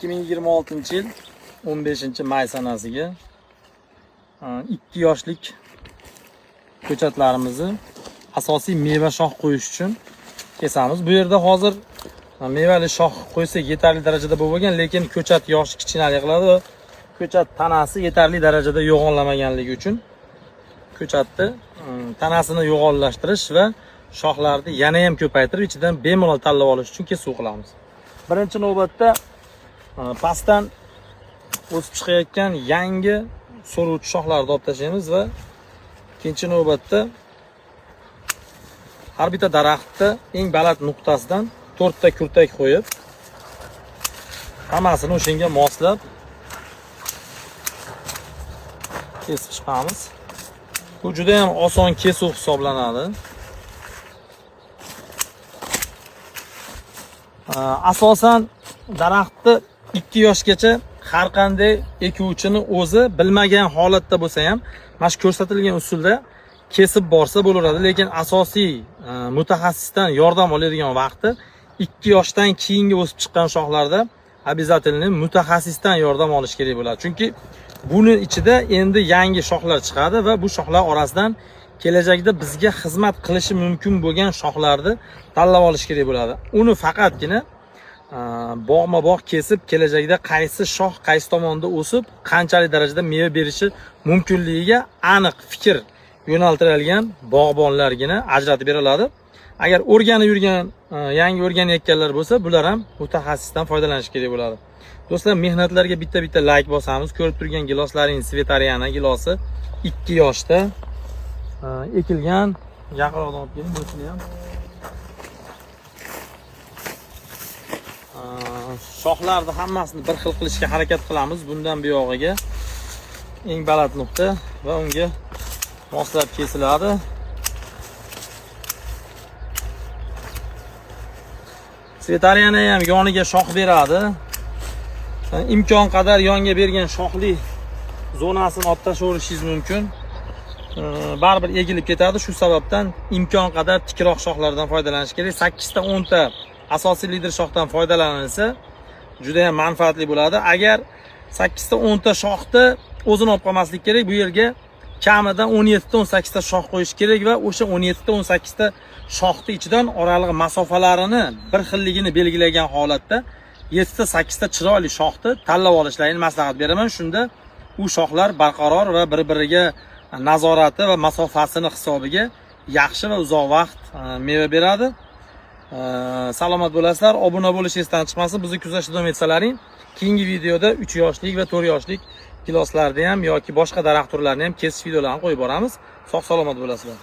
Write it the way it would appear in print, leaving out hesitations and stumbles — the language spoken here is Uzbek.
2026 yil 15 may sanasiga 2 yoshlik ko'chatlarimizni asosiy meva shox qo'yish uchun kesamiz. Bu yerda hozir mevali shox qo'ysak yetarli darajada bo'lgan, lekin ko'chat yoshi kichkinalik qiladi va ko'chat tanasi yetarli darajada yo'g'onlamaganligi uchun ko'chatni tanasini yo'g'onlashtirish va shoxlarni yana ham ko'paytirib ichidan bemalol tanlab olish uchun kesuv qilamiz. Birinchi navbatda pastdan o'sib chiqayotgan yangi so'ruvchi shoxlarni olib tashlaymiz va ikkinchi navbatda har bitta daraxtni eng baland nuqtasidan 4 ta kurtak qo'yib hammasini o'shanga moslab kesib chiqamiz. Bu juda ham oson kesuv hisoblanadi. Asosan daraxtni 2 yoshgacha har qanday ekuvchini o'zi bilmagan holatda bo'lsa ham mana shu ko'rsatilgan usulda kesib borsa bo'laveradi, lekin asosiy mutaxassisdan yordam oladigan vaqti 2 yoshdan keyingi o'sib chiqqan shoxlarda обязательно mutaxassisdan yordam olish kerak bo'ladi. Chunki buni ichida endi yangi shoxlar chiqadi va bu shoxlar orasidan kelajakda bizga xizmat qilishi mumkin bo'lgan shoxlarni tanlab olish kerak bo'ladi. Uni faqatgina bog'ma-bog' kesib kelajakda qaysi shox qaysi tomonda o'sib qanchalik darajada meva berishi mumkinligiga aniq fikr yo'naltirilgan bog'bonlargina ajratib bera oladi. Agar o'rganib yurgan, yangi o'rganayotganlar bo'lsa, bular ham mutaxassisdan foydalanish kerak bo'ladi. Do'stlar, mehnatlarga bitta-bitta like bosamiz. Ko'rib turgan giloslaring Svetariana gilosi 2 yoshda ekilgan. Yaqinroqdan olib keling bunisini ham. Shoxlarni hammasini bir xil qilishga harakat qilamiz. Bundan buyog'iga eng baland nuqta va unga moslab kesiladi. Svetariana ham yoniga shox beradi. Imkon qadar yonga bergan shoxli zonasini olib tashlaverishingiz mumkin. Baribir egilib ketadi. Shu sababdan imkon qadar tikroq shoxlardan foydalanish kerak. 8 ta 10 ta asosiy lider shoxdan foydalanilsa juda ham manfaatli bo'ladi. Agar 8 ta 10 ta shoxni o'zini olib qolmaslik kerak. Bu yerga kamidan 17 ta 18 ta shox qo'yish kerak va o'sha 17 ta 18 ta shoxni ichidan oraliq masofalarini bir xilligini belgilagan holatda 7 ta 8 ta chiroyli shoxni tanlab olishlarini maslahat beraman. Shunda u shoxlar barqaror va bir-biriga nazorati va masofasini hisobiga yaxshi va uzoq vaqt meva beradi. Salomat bo'lasizlar. Obuna bo'lish esdan chiqmasin. Bizni kuzatishda davom etsalaring, keyingi videoda 3 yoshlik va 4 yoshlik giloslarni ham yoki boshqa daraxt turlarini ham kesish videolarini qo'yib boramiz. Sog' salomat bo'lasizlar.